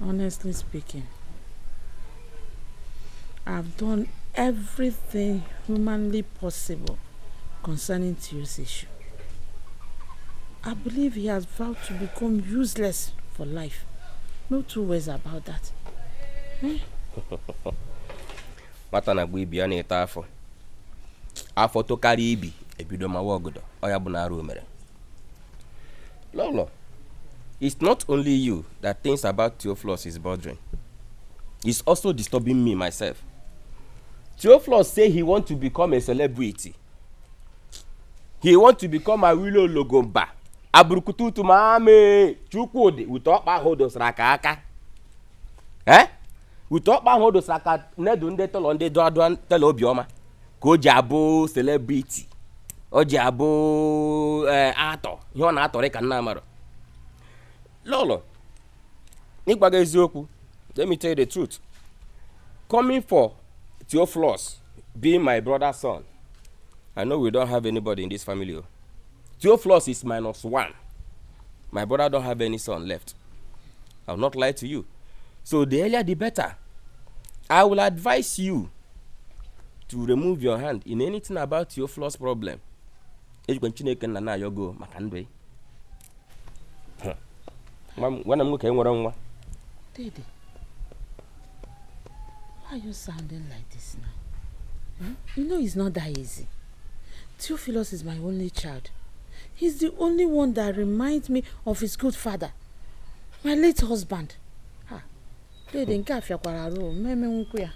Honestly speaking, I've done everything humanly possible concerning Theo's issue. I believe he has vowed to become useless for life. No two ways about that. Eh? Nwata na-agba ibi ya na-eto afọ afọ tokarịa ibi ebido mawa ọgọdọ ọ ya bụ na arụ mere. Lolo, it's not only you that thinks about Theophilus is bothering. It's also disturbing me myself. Theophilus say he want to become a celebrity. He want to become Awilo Longomba, Aburukututu Mame, Chukwudi, with ọkpa ahụ o dosara aka aka. Eh? With ọkpa ahụ o dosara aka nedu ndị tọlọ ndị dụadụa tela obiọma ka o ji abụ celebrity. O ji abụ atọ ihe ọ na-atọrị ka nna amarọ. Lolo, n'ịgwa gị eziokwu, let me tell you the truth. Coming for Theophilus being my brother's son, I know we don't have anybody in this family. Oh. Theophilus is -1. My brother don't have any son left. I will not lie to you. So the earlier the better. I will advise you to remove your hand in anything about Theophilus problem. Ejikwa Chineke nna na-ayọgo maka ndụ ya. Nwanne m nwoke nwere nwa. Dede, why are you sounding like this now? Hmm? You know it's not that easy. Theophilus is my only child. He's the only one that reminds me of his good father, my late husband. Ha, Dede, nke a fịakwara arụ, mmemme nkwụ ya.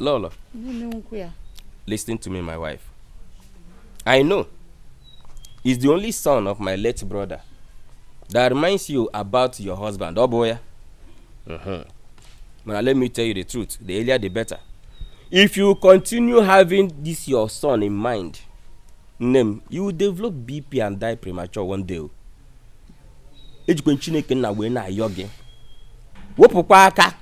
Lolo, Mmemme nkwụ ya. Listen to me, my wife. I know he's the only son of my late brother that reminds you about your husband. Oh boy. But let me tell you the truth. The earlier the better. If you continue having this your son in mind, name, you will develop BP and die premature one day. Ejikwa Chineke nna wee na-ayọ gị. Wepụkwa aka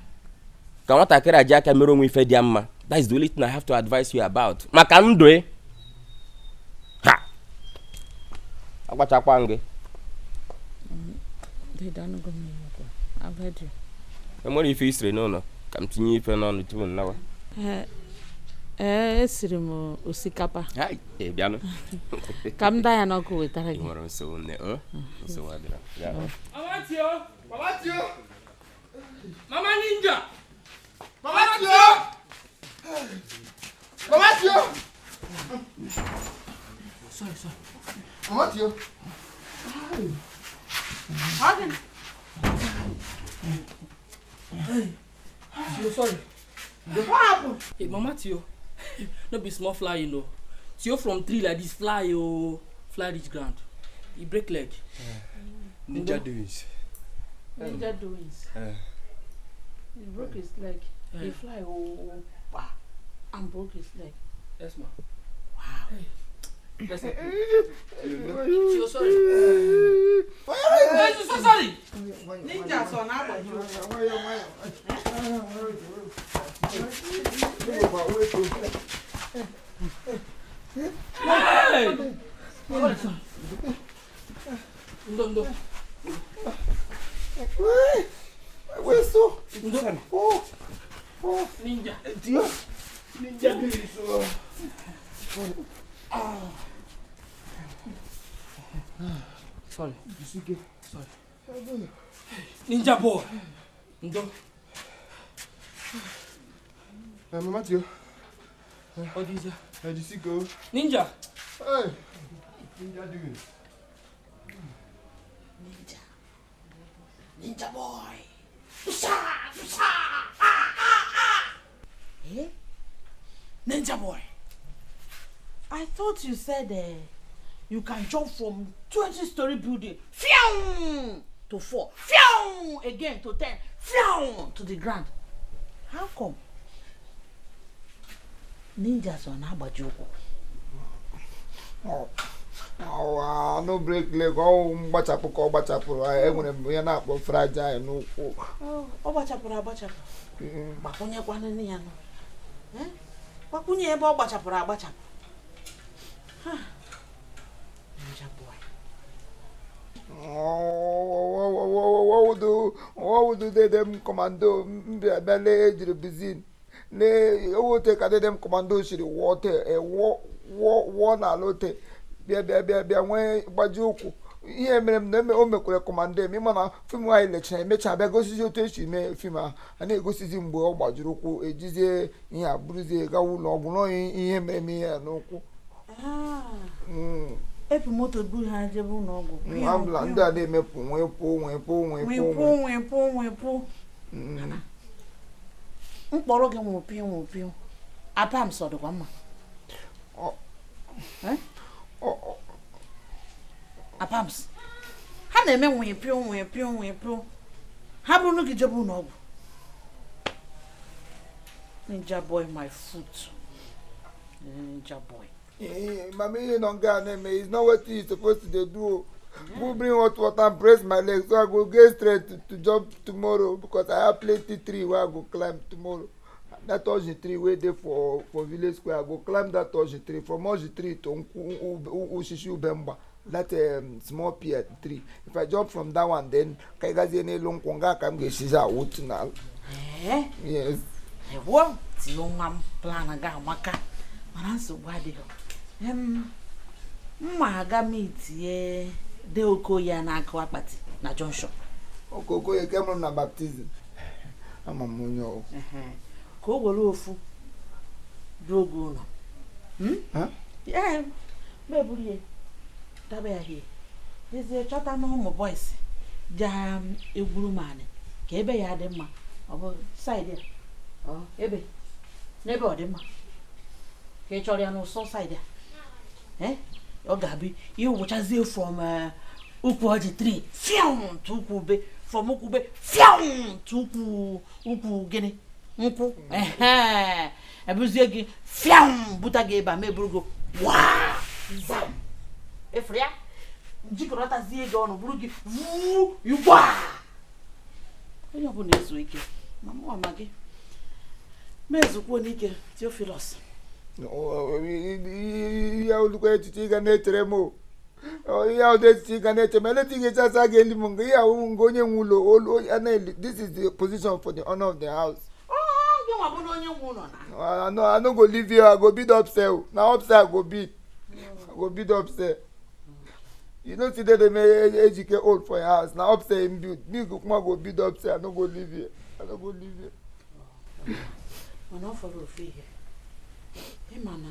ka nwatakịrị a ji aka mere onwe ife dị mma. That is the only thing I have to advise you about. Maka ndụ ị. Ha! Agbachakwa m gị. Dede, anụgo m ihe okwu. I've heard you. Enwere ife isiri n'ụlọ ka m tinye ife n'ọnụ tupu m nawa. Ee, ee, esiri m osikapa. Hai, ị bịanụ. Ka m daa ya n'ọkụ wetara Ị gị. nwere nsogbu nne, o? Nsogbu adịrọ. Ya. Mama Tio! Mama Tio! Mama Ninja! Mama Tio! Mama Tio! Sorry, sorry. Mama Tio! Ọ dị. Tio, sorry. What happened? Hey, Mama Tio, no be small fly, you know. Tio from tree like this, fly, oh, fly reach ground. He break leg. Ninja doings. Ninja doings. He broke his leg. He fly oh, bah, and broke his leg. Yes, ma. Wow. Hey. Let's not Tio, sorry. Hey, so sorry. Ninja sọ na agbaji ụkwụ. Hey! Sorry, sorry. Ndo, ndo. Wait, so. Ndo. Oh, oh, Ninja. Tio. Ninja doings. Oh. Sorry. Jisike. Sorry. Ninja boy. Ndo. Mama Tio. What is it? Jisike. Ninja. Hey. Ninja doings. Ninja. Ninja boy. Pusha, pusha. Ah, ah, ah. Eh? Ninja boy. I thought you said you can jump from 20-story building, phew, to 4, phew, again to 10, phew, to the ground. How come? Ninjas on agbaji ụkwụ. Oh, oh, no break leg. Oh, mgbachapụ ka ọ gbachapụrụ. Enwere m ihe na-akpọ fragile n'ụkwụ. Oh, ọ gbachapụrụ agbachapụ. Gbakwunyekwanụ ya nụ. Gbakwunye ebe ọ gbachapụrụ agbachapụ. Ninja boy. Oh, what would Dede m commando m bịa bịa lee ejiri bizin lee owote ka dede m commando siri wụọ te wụọ wụọ wụọ n'ala ote bịa bịa bịa bịa nwee gbaji ụkwụ. Ihe mere m na o mekwere commando m. Ịma na film anyị lechara, emecha bịa gosizi otu esi mee film ahụ, a na-egosizi mgbe ọ gbajiri ụkwụ, ejizie ihe a buruzie gawa ụlọ ọgwụ n'onye ihe mere m ihe a n'ụkwụ. Epu moto buru ha jebe ụlọ ọgwụ. Ambulance ndị a na-emepụ nwee pụ nwee pụ nwee pụ. Nwepụ nwepụ nwepụ. Mkpọrọ gị nwụpịụ nwụpịụ, apam sọ dịkwa mma. Eh? Apams ha na-eme nwepịụ nwepịụ nwepịụ, ha bụrụ gị jebe ụlọ ọgwụ. Ninja boy my foot, ninja boy. Mama, ihe nọ nga na-eme is not wetin you suppose to dey do o. Go bring hot water and press my leg so I go get strength to jump tomorrow, because I have plenty tree wey I go climb tomorrow. That orji tree wey dey for village square, I go climb that orji tree, from orji tree to nkwụ osisi ubemgba, that small pear tree. If I jump from that one, then ka ị gazie n'elu nkwụ nga ka m ga-esizi awụtu n'ala. Ee? Yes. Ewo, tinye nwa m, plan ga amaka, mana nsogbu adịghị. Mma aga m itinye de okoye na-akụ akpati na junction. Okoko eke mụrụ m na baptism, ama m onye ọ. Ehe. Ka o were ofu duo oge ụlọ. Huh? Ee, ma eburu ya daba ya hie jezie chọta na ụmụ boys ja egwuru m anị ka ebe ya dị mma. Ọ bụ side a, ọ ebe n'ebe ọ dị mma ka ị chọrọ ya n'ụsọ side a. Ee, ọ ga-abụ iwụchazie from ukwu ọjị 3 fiam to ukwu ube, from ukwu ube fiam to ukwu ukwu gịnị, nkwụ. Ehe, ebuzie gị fiam buta gị ebe a, ma eburu gị waa zam efere ya jikọrọtazie gị ọnụ, buru gị vuu igwe a. Onye ọbụla ezu ike ma mụ ma gị ma ezukwuo n'ike, Theophilus. Ihe olukwa echiche ị ga na-echere m o. Ihe ahụ dị echiche ị ga na-eche ma eleta ị ga-eche asa ga-eli m nga ihe ahụ nga onye nwe ụlọ olu a na-eli. This is the position for the owner of the house. Ọ gị nwa bụ na onye nwe ụlọ na I no go leave here. I go build upstairs. Na upstairs I go build. I go build upstairs. You know see dem Ejike old for your house, na upstairs him build. Me go kuma go build upstairs. I no go leave here. I no go leave here. Mana ọ fọrọ ofu ihe. Ịma na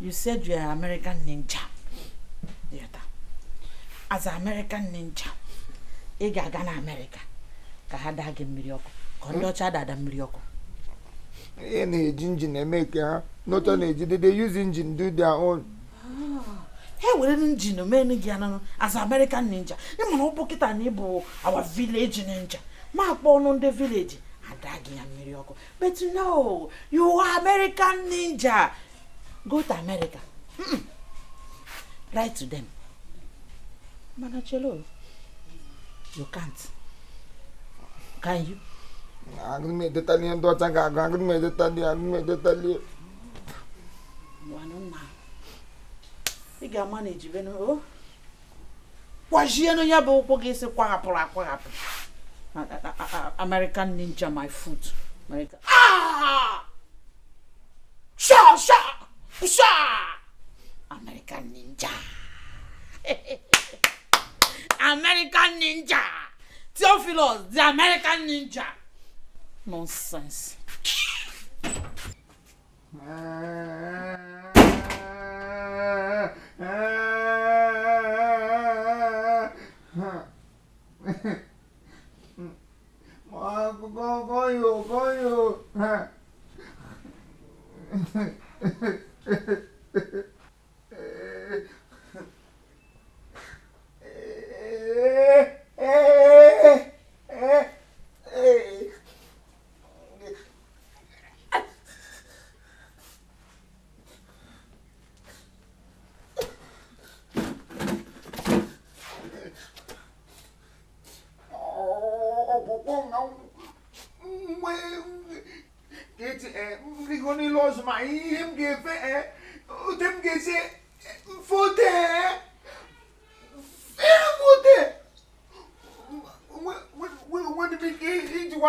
you said you are American ninja. Yọta. As an American ninja, ị ga-aga na Amerịka ka ha daa gị mmiri ọkụ ka ndị ọcha dada mmiri ọkụ. Ihe na-eji engine eme nke ha n'otu na-eji, they dey use engine do their own. Ha were engine mee gị anụnụ as American ninja. Ịma na ọ bụ kịta na ịbụ our village ninja, ma akpọ ọnụ ndị village ada gị ya mmiri ọkụ. But no, you are American ninja. Go to America. Write to them. Mana chelo, you can't, can you? Agụrụ m edetali ihe ndị ọcha ga-agụ. Agụrụ m edetali, agụrụ m edetali. Ngwanụ nna, ị ga-ama na ejibenu o kwajienu ya bụ ụkwụ gị si kwahapụrụ akwahapụ. American ninja my foot. American. Ah! Sha sha sha! American ninja. American ninja. Theophilus, the American ninja. Nonsense. Koyo, koyo.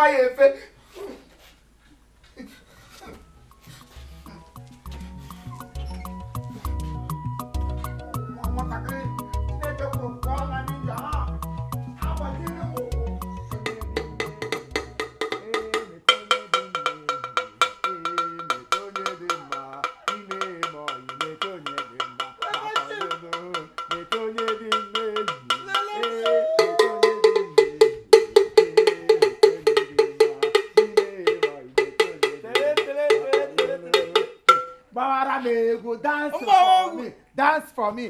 nwa ya efe. Nwatakịrị Chineke kwuru nke ọ na ninja ha agbajiri m ụkwụ. Gbawara m egwu, dance for me, dance for me.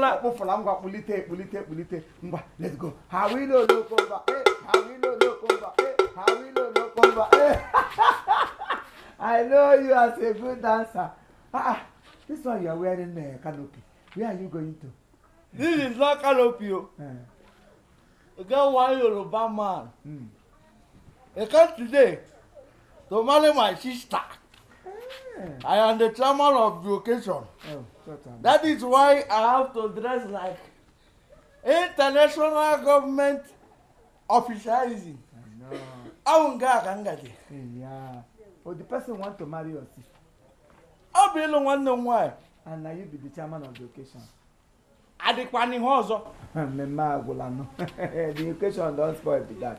Akpụfụla ngwa, kpulite kpulite kpulite, ngwa, let's go. Hawilolokomba, eh, hawilolokomba, eh, hawilolokomba, eh. I know you as a good dancer. Ah, ah, this one you are wearing canopy. Where are you going to? This is not canopy o. E get one Yoruba man. He come today to marry my sister. I am the chairman of the occasion. Oh, shut up. That is why I have to dress like international government officialism. I know. Awụ nke a ka m gaje. Yeah. Oh, the person want to marry your sister. Ọ bụ ịlụ nwanne m nwaanyị. And now you be the chairman of the occasion. Adịkwa n'ihe ọzọ. Mmemme agwụla nụ. The occasion don spoil be that.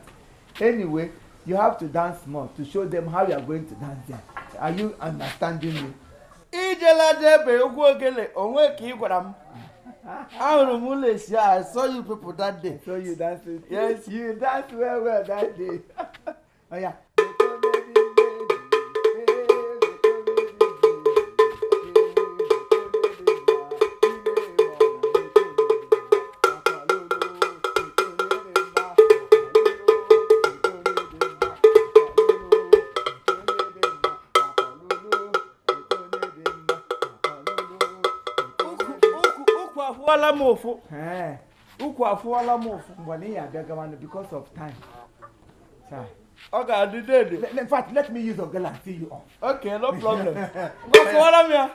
Anyway, you have to dance more to show them how you are going to dance there. Are you understanding me? Ijela jebe egwu ogele onwe ka ị gwara m. Ahụrụ m ụlọ esi. I saw you people that day. So you dance it. Yes. You dance well well that day. Oh yeah. Ukwu afụwala m ụfụ. Eh, Ukwu afụwala m ụfụ. ngwa na ị abịa gawanụ because of time. Chai. Ọ ga-adị dede. In fact, let me use ogele and see you off. Okay, no problem. Ngwa, kụwara m ya.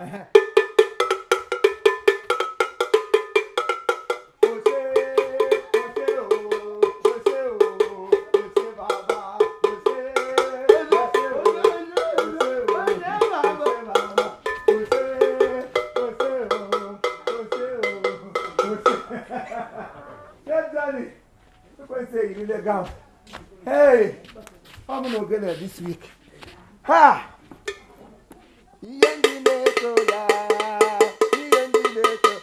Ose, ose o, ose o, ose baba, ose, ose o, ose o, ose baba, ose, ose o, ose o, ose. Yes, Daddy. Look what you say, you really gown. Hey, I'm gonna get there this week. Ha! Ihe ndị na-eto ya, ihe ndị na-eto.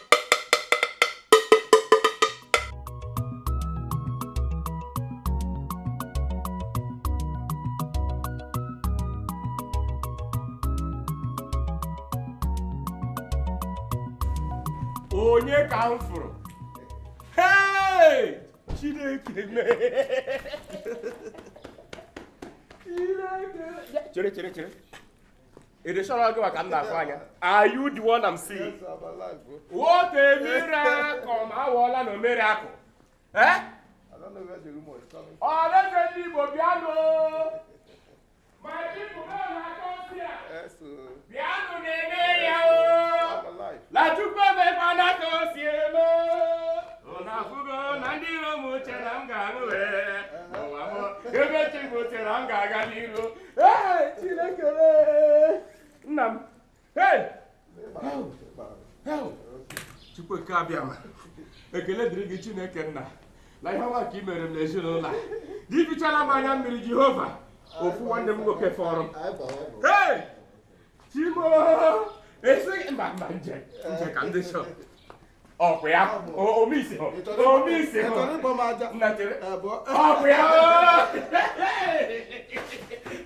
Onye ka m fụrụ? Hey! Chineke mee! Chineke! Chere, chere, chere. Ị dị sure gị ka m na-afụ anya? Are you the one I'm seeing? Yes, I'm alive, bro. What a miracle! Awọọla na miracle. Eh? I don't know where the rumor is coming. Ọhaneze ndị Igbo, bịanụ! My people, may una come here. Yes, Bịanụ na-eme ya o! I'm alive. La Chukwu emekwana ka o si eme. Unu afụgo na ndị iro m che na m ga-aṅụ wee n'ụwa m, ebe chi m che na m ga-aga n'iru. Ee, Chineke lee! Nna m, hey! Chukwu eke abịa ma ekele dịrị gị, Chineke nna, na ihe ọma ka ị mere m n'ezinụlọ a. Dị fichala m anya mmiri, Jehova. Ofu nwanne m nwoke fọrọ m. Hey! Chimo! Esi mba mba, nje nje ka ndị chọ. Ọkwa ya, omisi hụ, omisi Ị hụ. chọrọ ịkpọ m aja? Nna, chere. Abụọ. Ọkwa ya!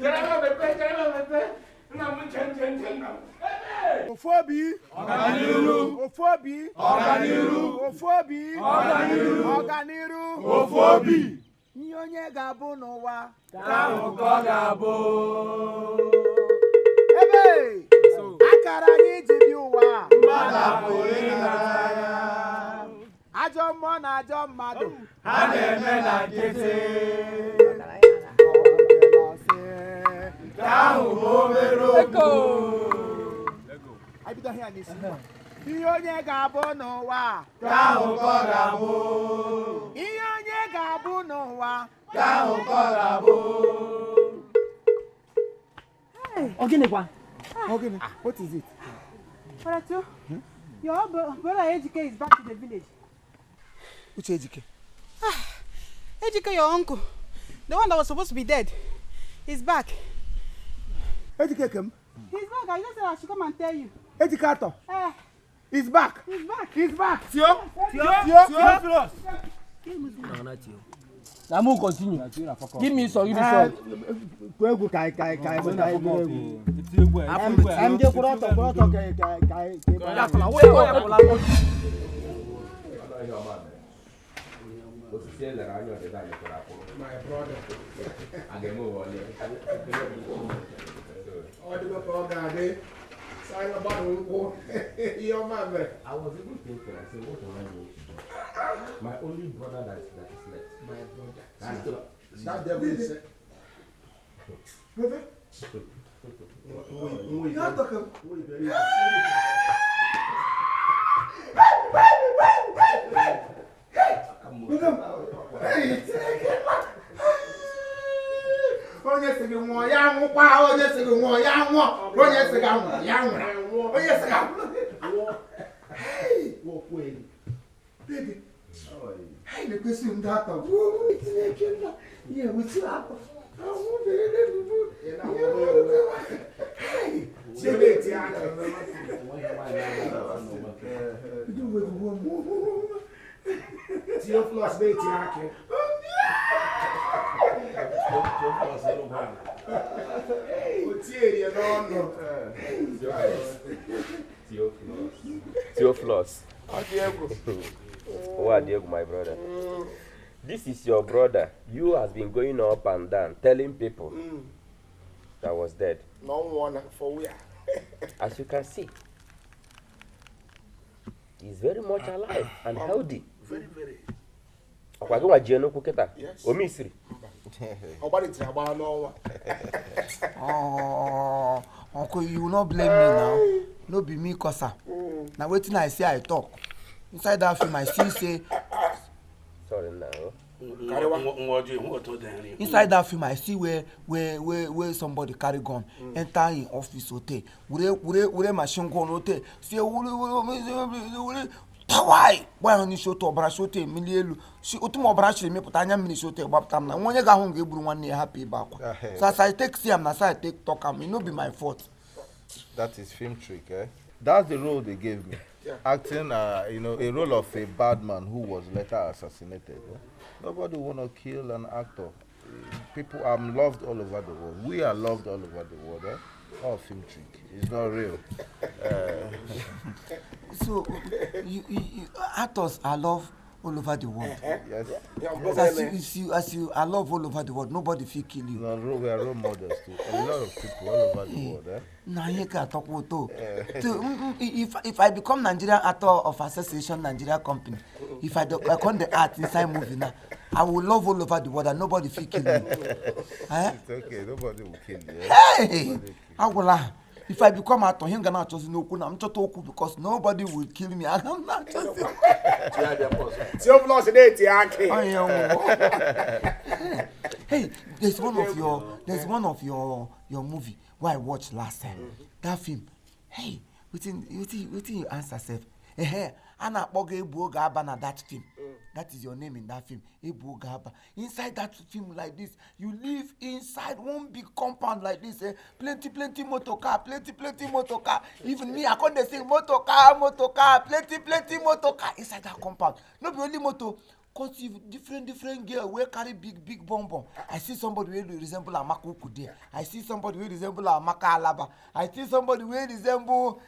Chere m mepe, chere m mepe. Nna m, nje nje nje, nna m. Ebe! Ofu obi. Ọganiru. Ofu obi. Ọganiru. Ofu obi. Ọganiru. Ọganiru. Ofu obi. Ihe onye ga-abụ n'ụwa. Ka ahụ ka ọ ga-abụ. Ebe akara anyị ji bi ụwa. Mmadụ apụghị ịnata ya. Ajọ mmụọ na ajọ mmadụ. Ha na-eme na nkịtị. Sị. Nke ahụ bụ obere okwu. Anyị bido ahịa n'isi. Ihe onye ga-abụ n'ụwa. Nke ahụ ka ọ ga-abụ. Ihe onye ga-abụ n'ụwa. Nke ahụ ka ọ ga-abụ. Ọ gịnịkwa? Ọ gịnị? What is it? Brother, your brother Ejike is back to the village. Uche Ejike. Ejike, your uncle, the one that was supposed to be dead, is back. Ejike kem. He's back. I just said I should come and tell you. Ejike Atọ. Eh, He's back. he's back. He's back. Tio, Tio, Tio. Na mo continue. Give me some, give me some. Kụọ egwu ka anyị ka anyị ka anyị ka anyị gụọ egwu. MJ kwụrụ ọtọ, kwụrụ ọtọ ka anyị. Osisi elere anya ọdịda anyị kwụrụ akwụrụ. My brother. A ga-eme ụwa ole? Ọ dịgo ka ọ ga-adị. Sị anyị gbara nkwụ. Ihe ọma mere. I was even thinking, I said, what am I going to do? My only brother that is left. My brother. That's That devil is. Brother. You are talking. Onye sị gị nwụọ ya nwụkwa, onye sị gị nwụọ ya nwụọ, onye sị gị anwụrụ ya nwụrụ, onye sị gị anwụrụ. Baby, anyị na-ekwesị ndị atọ. Chineke nna, ihe ewuchi akwa. Anwụ mere n'ebubo. Ihe ewuchi. Chineke aka. Theophilus na-eti akị. O tiere n'ọnụ. Theophilus. Theophilus. Ọ dị egwu. Ụwa dị egwu, my brother. This is your brother. You has been going up and down telling people that was dead. Na ọ nwụọ na for where? As you can see, he's very much alive and healthy. Very, very. Ọkwa gị nwa jie n'okwu kịta? Yes. O misiri. Ọ gbalitere agbara n'ọnwa. Oh, uncle, you will not blame me now. No be me cause am. Na wetin I say I talk. Inside that film, I see say Sorry now. Inside that film I see where somebody carry gun enter him office hotel, were machine gun hotel, say were tawai gba ya n'isi otu ọbara si otu emili elu si otu ma ọbara siri mepụta anya mmiri si otu gbapụta m na nwa onye ga-ahụ m ga-egburu nwanne ya hapụ ibe akwa. So as I take see am, na so I take talk am. E no be my fault. That is film trick, eh? That's the role they gave me. Acting, a role of a bad man who was later assassinated. Eh? Nobody wanna kill an actor. People, I'm loved all over the world. We are loved all over the world. Eh? All film trick. It's not real. So you actors are loved all over the world. Yes. As you are loved all over the world, nobody fit kill you. No, we are role models to a lot of people all over the world. Eh? Na ihe ka atọkwa ụtọ. To if I become Nigerian actor of Association Nigeria Company, if I do, I come dey act inside movie now, I will love all over the world and nobody fit kill me, eh? It's okay. Nobody will kill you. Eh? Hey, agwụla. If I become actor, ihe m ga na-achọzi n'okwu na m chọta okwu, because nobody will kill me, aga m na-achọzi. Theophilus na-eti akị. Onye nwụọ. Hey, there's one of your movie wey I watch last time. That film, hey, wetin you answer sef? Ehe, a na-akpọ gị Ebu Oge Aba na that film. That is your name in that film, Ebu Oge Aba. Inside that film like this, you live inside one big compound like this, eh? Plenty plenty motor car, plenty plenty motor car. Even me, I come dey sing motor car, motor car, plenty plenty motor car inside that compound. No be only motor, come see different different girl wey carry big big bum bum. I see somebody wey dey resemble Amaka Uku there. I see somebody wey resemble Amaka Alaba. I see somebody wey resemble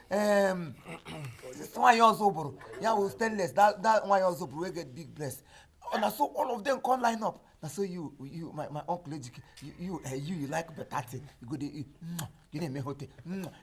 nwanyị ọzọ bụrụ ya wụ stainless, that nwanyị ọzọ bụrụ wey get big breast. Oh, na so all of them come line up. Na so you my uncle Ejike, you like better thing. You go dey eat, gị na-eme hote,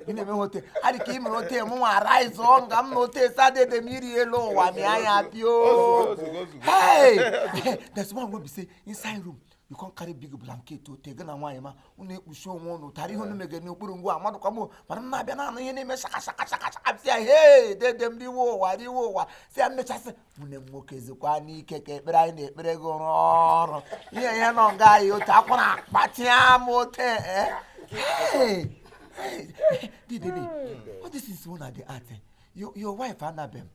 gị na-eme hote adị ka ị mere hote mụ nwa arise ọ nga m na hote sadede m iri elu ụwa mịa ya pio. Ozugbo, ozugbo, ozugbo. Hey, there's one wey be say inside room. You come carry big blanket ote gị na nwaanyị ma unu ekpuchi onwe unu tara ihe unu megere n'okpuru ngwa amadụkwa m mana m na-abịa na anụ ihe na-eme shaka shaka shaka shaka sị ya hee dede m riwe ụwa riwe ụwa sị ya mmechasị nwunye m nwoke zikwa n'ike ka ekpere anyị na-ekpere gị rụọ ọrụ ihe ihe nọ nga anyị otu akwara akpatịa m ote hey hey baby all this is one at the art your wife Annabel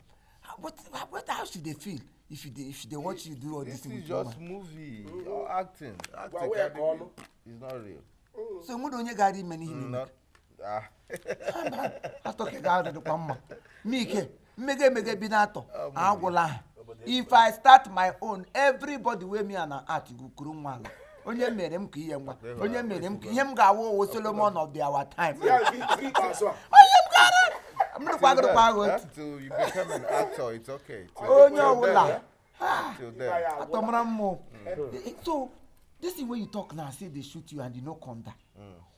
what how she dey feel if she dey watch you do all this thing with This is just movie or acting. Acting is not real. So mụ na onye gara ime n'ihe niile. Atọ ka ga-adịkwa mma. Mike, mmege emege bi na-atọ agwụla ha. If I start my own, everybody wey me and art go kuru nwa ala. Onye mere m ka ihe nwa. Onye mere m ka ihe m ga-awụ owo Solomon of the our time. Onye m gara. Till you become an actor, it's okay. Till then. So, this is when you talk now, say they shoot you and you no come down.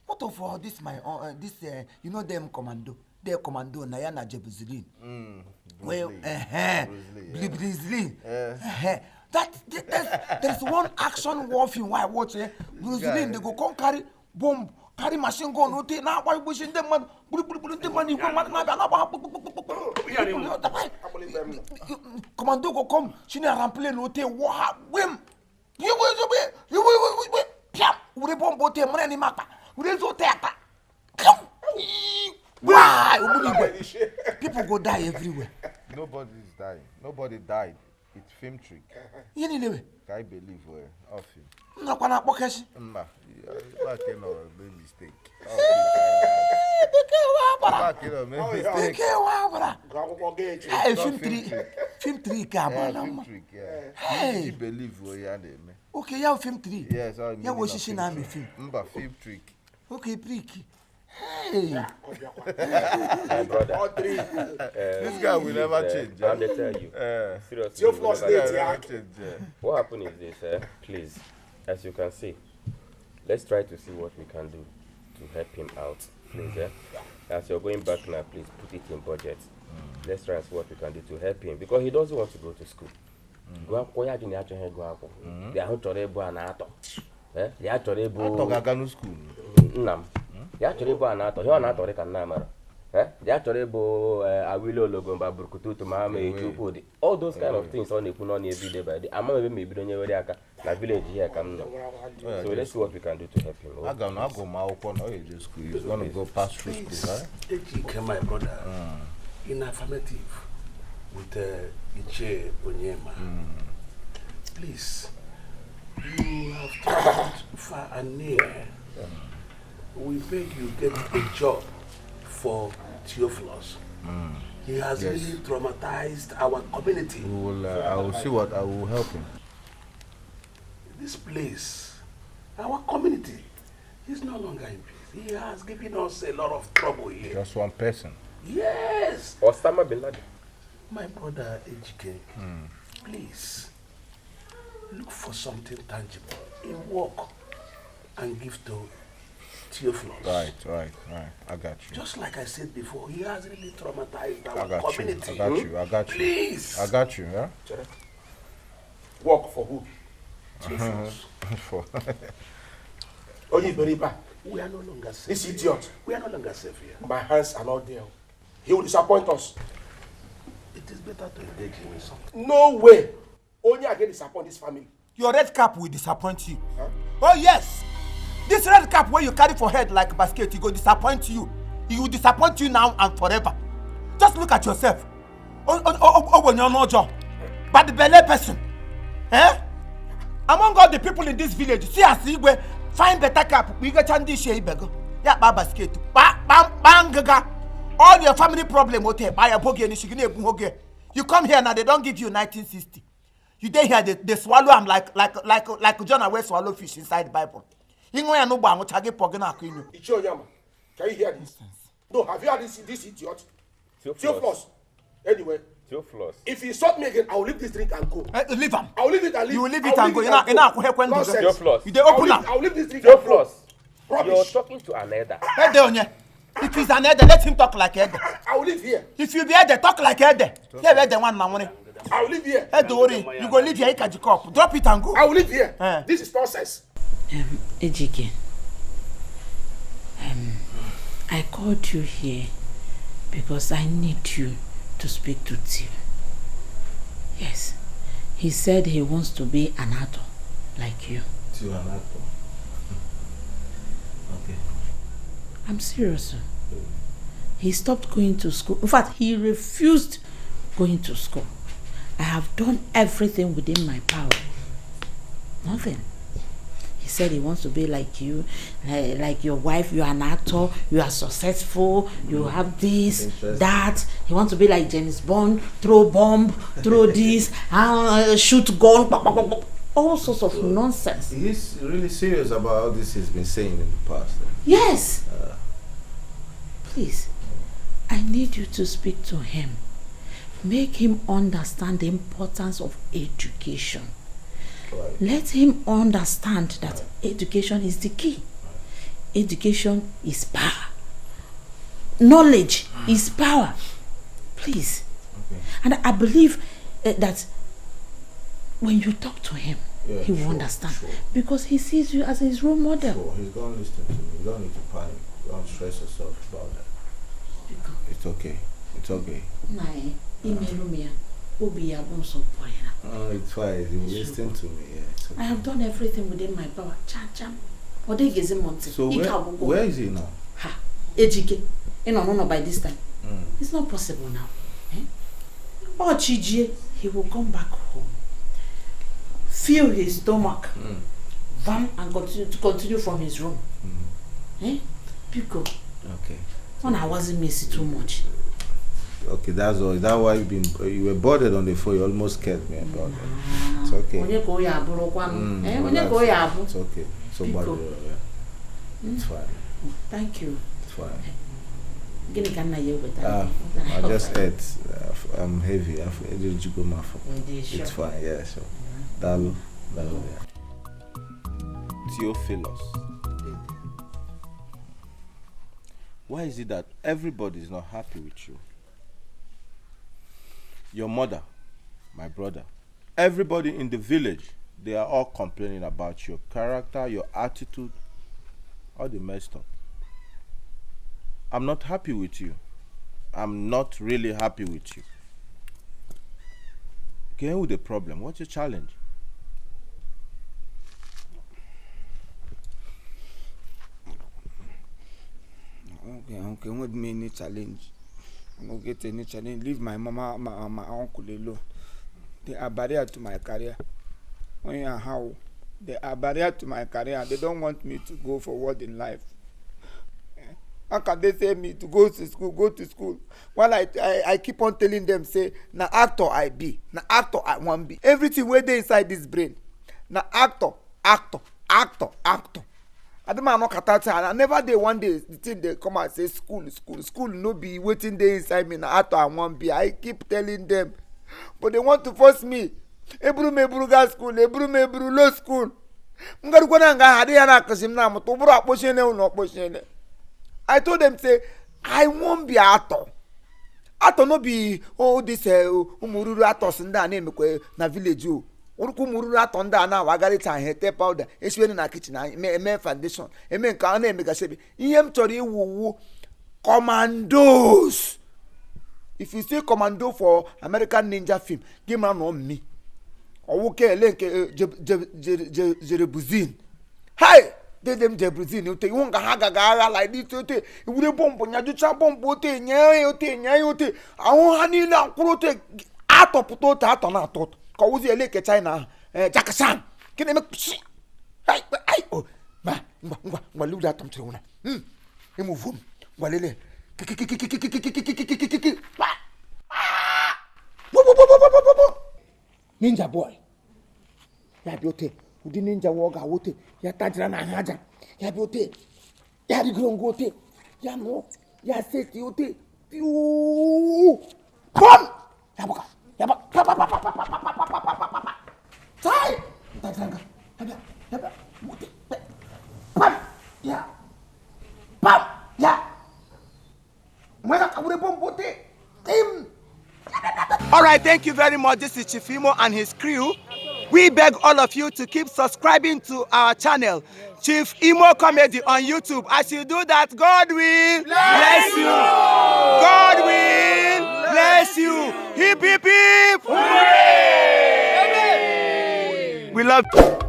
What of all this, my this, you know them commando, their commando, Nayana Jebuzilin. Well, Bruce Lee. That there's one action war film where I watch Bruce Lee, they go come carry bomb. Carry machine gun, no take now. Why pushing them man? Commando go come. She na rample no take. Wah, whim. You we bomb te mre ni mapa. We zo te ata. Come. Why? People go die everywhere. Nobody is dying. Nobody died. It's film trick. I believe we're off him. No, kwa pokeshi. Mba, back in or made mistake. Hey, film 3 ka film trick, yeah. Hey, you believe we are them. Okay, yeah, film 3. Yes, I yeah, wo shishi na me film. Mba, film trick. Okay, trick. Hey. My brother. This guy will never change. I'm going to tell you. Seriously, will never change. What happened is this, please, as you can see, let's try to see what we can do to help him out, please. As you're going back now, please put it in budget. Let's try and see what we can do to help him because he doesn't want to go to school. Go school. Ya chọrọ ịbụ anatọ ihe ọ na-atọrị ka nna mara ya chọrọ ịbụ awilo ologomba burukututu ma ama echukwu dị all those kind of things ọ na-ekwu n'ọnụ every day by day ama ebe ma ebido nyewere aka na village here ka m nọ. So let's see what we can do to help him. Aga m agụ m akwụkwọ na ọ ga-eje school. He's gonna go pass through school, right? Ejike, my brother, in affirmative with Ichie Onyema. Please, you have traveled far and near. We beg you get a job for Theophilus. He has really traumatized our community. We will, I will see what I will help him. This place, our community, is no longer in peace. He has given us a lot of trouble here. Just one person. Yes. Osama bin Laden. My brother Ejike, please look for something tangible, a work, and give to Theophilus. Right. I got you. Just like I said before, he has really traumatized our community. I got you. Please. I got you, yeah? Work for who? Theophilus. For. We are no longer safe. This idiot. We are no longer safe here. My hands are not there. He will disappoint us. It is better to engage him in something. No way. Only I can disappoint this family. Your red cap will disappoint you. Huh? Oh, yes. This red cap where you carry for head like basket, it go disappoint you. It will disappoint you now and forever. Just look at yourself. Oh, when you're not job. But the belly person. Eh? Among all the people in this village, see as Igwe find better cap. We get chandi shey bego. Ya ba basket. Ba bam bang gaga. All your family problem okay. Buy a bogie and shigine hoge. You come here now, they don't give you 1960. You dey here, they swallow am like Jonah wey swallow fish inside the Bible. Ichie Onyema, can you hear this? No, have you heard this idiot? Theophilus. Anyway, Theophilus. If he insult me again, I will leave this drink and go. Leave him. I will leave it and leave. You will leave it and go. Theophilus. You dey open am. I will leave this drink and go. Rubbish. You're talking to an elder. If he's an elder, let him talk like elder. I will leave here. If you be elder, talk like elder. Here, elder one man. I will leave here. Hey, Dori, you go leave here. Ikaji cup. Drop it and go. I will leave here. This is nonsense. Ejike, I called you here because I need you to speak to Theo. Yes, he said he wants to be an actor like you. To an actor? Okay. I'm serious. He stopped going to school. In fact, he refused going to school. I have done everything within my power. Nothing. He said he wants to be like you, like your wife. You are an actor. You are successful. You have this, that. He wants to be like James Bond. Throw bomb, throw this, shoot gun, all sorts of nonsense. He's really serious about all this he's been saying in the past. Yes. Please, I need you to speak to him. Make him understand the importance of education. Right. Let him understand that education is the key. Education is power. Knowledge is power. Please. Okay. And I believe that when you talk to him, yeah, he will understand. Sure. Because he sees you as his role model. Sure. He's going to listen to me. You don't need to panic. Don't stress yourself about that. It's okay. It's okay. Oh, it's fine. He will listen to me. Yeah, it's okay. I have done everything within my power. So where is he now? Ha, Ejike. No, by this time. It's not possible now. Eh? Oh, Chijie, he will come back home, fill his stomach, vam, and continue from his room. Eh? Biko. Okay. When I wasn't missing too much. Okay, that's all. Is that why you were bothered on the phone? You almost scared me about that. It's okay. It's okay. So bad, yeah. It's fine. Thank you. It's fine. I just ate. I'm heavy. It's fine. Yeah. So, that'll yeah. Theophilus. Why is it that everybody is not happy with you? Your mother, my brother, everybody in the village, they are all complaining about your character, your attitude, all the messed up. I'm not happy with you. I'm not really happy with you. Okay, with the problem? What's your challenge? Okay, what me any challenge? I don't get any challenge. Leave my mama, my uncle alone. They are barrier to my career. How? They are barrier to my career. They don't want me to go forward in life. How can they say me to go to school, go to school? While I keep on telling them, say, na actor I be, na actor I want be. Everything where they inside this brain. Na actor, actor, actor, actor. I don't know I never day one day the thing they come and say school, school, school no be waiting day inside me na actor I want be. I keep telling them. But they want to force me. Eburu me eburu ga school, eburu me eburu low school. I told them say I won't be actor. Actor no be all this umururu actors ndị a na-emekwa na village o. Urukwu umururu actor ndị a na-awagharịcha ha ete powder esiwere na kitchen eme foundation eme nke a na-emegasị ihe m chọrọ iwu wu commandos. If you see commando for American Ninja film, give man on me. Owuke ele nke Jerebuzin. Hi! They them Jerebuzin ote iwu nga ha gaga agha like this ote iwure bọmbụ nyajucha bọmbụ ote nye ote nye ote ahụ ha niile akwụrụ ote atọpụta ote atọ na atọ ka ọwụzi ele nke China ahụ Jackie Chan ke na-eme ai ai o ma ngwa ngwa ngwa lewu atọ m chere nwụna emuvu m ngwa lele kikikikikikikikikikikikiki ninja boy ya bịa ote ụdị ninja wa ọ ga-awụ ote ya tajira na ahụ aja ya bịa ote ya rigoro ngo ote ya nọ ya seti ote piu pam ya baka ya baka pa pa pa pa pa pa pa pa pa pa pa tai tajira nga ya bịa ya bịa ote pam ya pam ya mweka kabure bombo ote tim. All right, thank you very much. This is Chief Imo and his crew. We beg all of you to keep subscribing to our channel, Chief Imo Comedy on YouTube. As you do that, God will bless you. God will bless you. Hip, hip, hip. Hooray! We love you.